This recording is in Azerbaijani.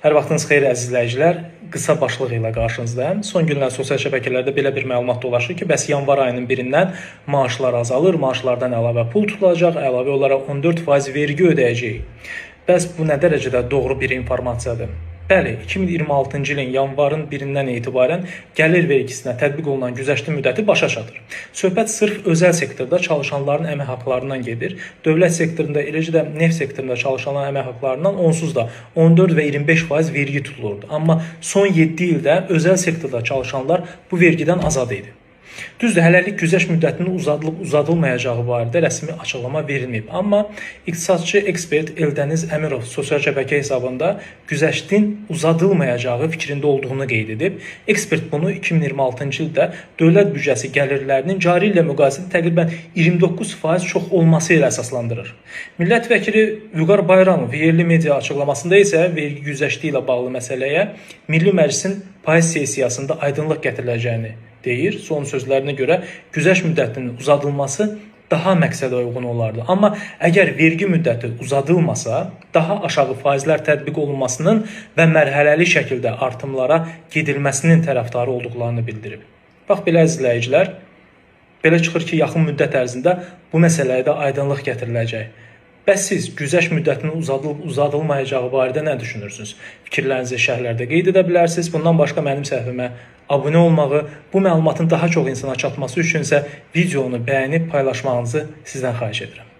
Hər vaxtınız xeyir əziz izləyicilər. Qısa başlıq ilə qarşınızdayım. Son günlər sosial şəbəkələrdə belə bir məlumat dolaşır ki, bəs yanvar ayının 1-dən maaşlar azalır, maaşlardan əlavə pul tutulacaq, əlavə olaraq 14% vergi ödəyəcəyik. Bəs bu nə dərəcədə doğru bir informasiyadır? Bəli, 2026-cı ilin yanvarın 1-dən etibarən gəlir vergisinə tətbiq olunan güzəştli müddəti başa çatır. Söhbət sırf özəl sektorda çalışanların əmək haqlarından gedir. Dövlət sektorunda, eləcə də neft sektorunda çalışanların əmək haqlarından onsuz da 14 və 25% vergi tutulurdu. Amma son 7 ildə özəl sektorda çalışanlar bu vergidən azad idi. Düzdür, hələlik güzəşt müddətinin uzadılıb uzadılmayacağı barədə rəsmi açıqlama verilməyib. Amma iqtisadçı ekspert Eldəniz Əmirov sosial şəbəkə hesabında güzəştin uzadılmayacağı fikrində olduğunu qeyd edib. Ekspert bunu 2026-cı ildə dövlət büdcəsi gəlirlərinin cari illə müqayisədə təqribən 29% çox olması ilə əsaslandırır. Millət vəkili Vüqar Bayramov yerli media açıqlamasında isə vergi güzəşti ilə bağlı məsələyə Milli Məclisin payız sessiyasında aydınlıq gətiriləcəyini deyir. Son sözlərinə görə güzəşt müddətinin uzadılması daha məqsədə uyğun olardı. Amma əgər vergi müddəti uzadılmasa, daha aşağı faizlər tətbiq olunmasının və mərhələli şəkildə artımlara gedilməsinin tərəfdarı olduqlarını bildirib. Bax belə əziz izləyicilər, belə çıxır ki, yaxın müddət ərzində bu məsələyə də aydınlıq gətiriləcək. Bəs siz güzəşt müddətinin uzadılıb uzadılmayacağı barədə nə düşünürsünüz? Fikirlərinizi şərhlərdə qeyd edə bilərsiniz. Bundan başqa mənim səhifəmə abunə olmağı, bu məlumatın daha çox insana çatması üçün isə videonu bəyənib paylaşmağınızı sizdən xahiş edirəm.